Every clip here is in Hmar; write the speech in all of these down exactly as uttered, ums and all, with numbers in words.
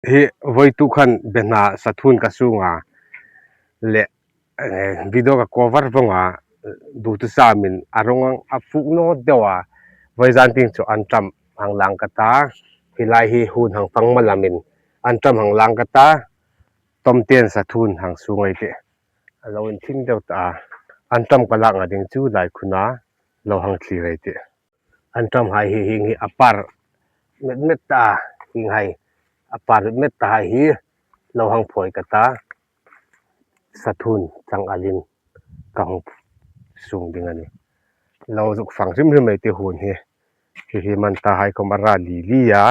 Hi voituk khan behna sathun ka sung a, le, eh, video ka cover vong a, dutu samin a rawng ang a fuk naw deu a, vawizan tieng chu an ṭam hang lang ka ta, hi lai hi hun hang fang ma lamin an ṭam hang lang ka ta, tawmten sathun hang sung ei tih. A lo inthin deu ta a, an ṭam ka lak nga ding chu lai khuna lo hang thlir ei tih. An ṭam hai hi hieng hi a par met met ta, hieng hai a par met met ta hai hi lo hang phawi ka ta, sathun chang alin ka hung sung ding a nih. Lo zuk fang hrim hrim ei tih hun hi. Hi hi man ta hai khom a ra li li a.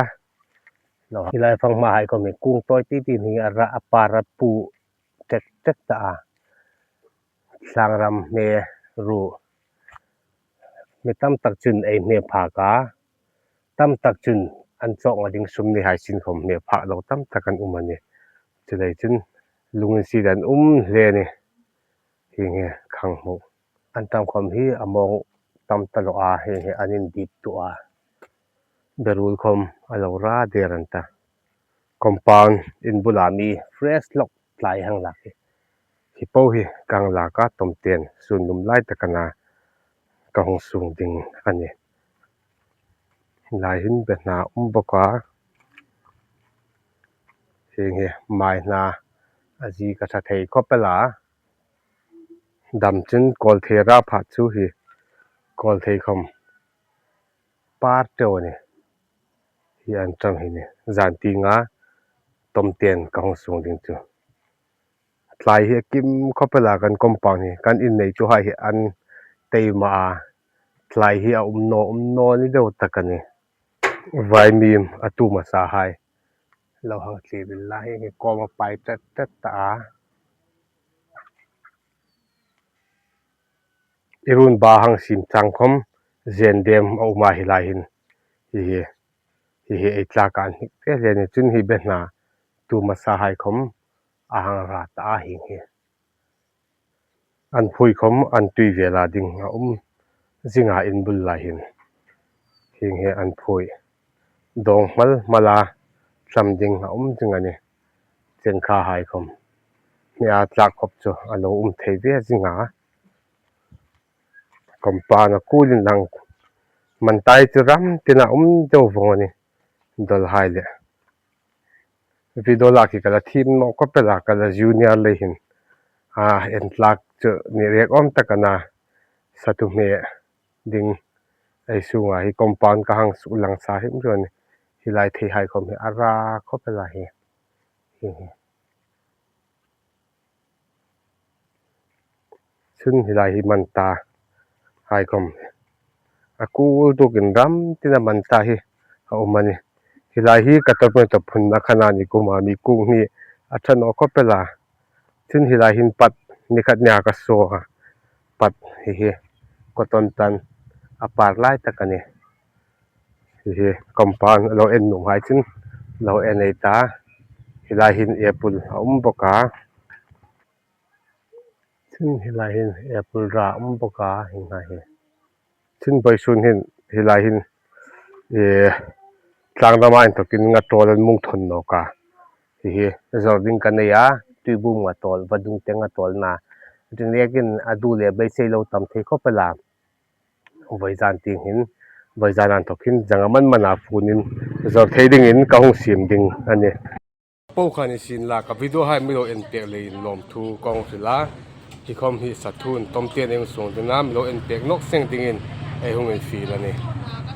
Lo hi lai fang hma hai khom hi kung tawi ti ti ni a ra a par a pu tek tek ta a. Thlangram hme ru mi tam tak chun ei hme phak a, tam tak chun an chawk nga ding sum ni hai sin khom hme phak lo tam tak an um a nih. Chulei chun lungin si dan um hle ni. Hieng hi khang hmu. An ṭam khom hi a mawng tam ta lo a, hieng hi an indip tu a. Berul khom a lo ra der an ta. Compound in bula mi fresh lawk tlai hang lak hi. Hi po hi ka hang lak a, tawmten sun lum lai tak a na ka hung sung ding a nih. Lai hin behna um bawk a. Hieng hi mai hna a zi ka ṭha thei khawp el a. Dam chun kawl thei ra pha chu hi kawl thei khom par teu a nih. Hi an ṭam hi ni. Zan tieng a tawmten ka hung sung ding chu. Tlai hi a kim khawp el a, kan compound hi, kan innei chu hai hi an tei ma a. Tlai hi a um naw, um naw ni deu tak a nih. Vaimim a tu masa hai lo hang thlir bil la, hi hi kawm a pai tet tet ta a. I run ba hang sim chang khom zen dem a um a, hi lai hin. Hi hi, hi hi ei tlak a an hnik ve hle ni chun hi behna tu masa hai khom a hang ra ta a, hieng hi. An phui khom an tui vela ding a um zing a, in bul lai hin. Hieng hi an phui dawng hmal hmal a, tlam ding a um zing a nih. Chengkha hai khom hme a tlak khop chu a lo um thei ve zing a. Compound a kul in lang man ta hi chu ram tina um deu vong a nih. Dol hai le. Video lak hi ka la thim naw khawp el a, ka la junior lei hin. A, en tlak chu ni rek awm tak a na. Sathu hme ding ei sung a hi compound ka hang suk lang sa hrim hrim a nih. Hi lai thei hai khom hi a ra khawp el a hi. Hi hi. Chun hi lai hi man ta hai khom a kul tukin ram tina man ta hi a um a nih. Hi lai hi ka tawp ngai tawp hun a khan a ni kum a, mi kung hni a ṭha naw khawp el a. Chun hi lai hin pat ni khat nia ka saw a, pat hi hi cotton tan a par lai tak a nih. Hi hi compound lo en nuom hai chun lo en ei ta. Hi lai hin apple a um bawk a. Chun hi lai hin apple ra um bawk a, hi ngai hi. Chun vawisun hin hi lai hin, eh, tlang rama inthokin ngatawl an mung thawn nawk a. Hi hi zawr ding ka nei a, tuibum ngatawl, vadung te ngatawlna. Ring nekin a du le beisei lo tam thei khawp el a. Vawizan tieng hin, vawizan inthokin zanga man mana funin zawr thei dingin ka hung siem ding a nih. Po khan i sin la, ka video hai mi lo en pek leiin lawmthu ka hung hril a. Hi khom hi sathun tawmten ei hung sung ding a, mi lo en pek nawk seng dingin ei hung infiel a nih.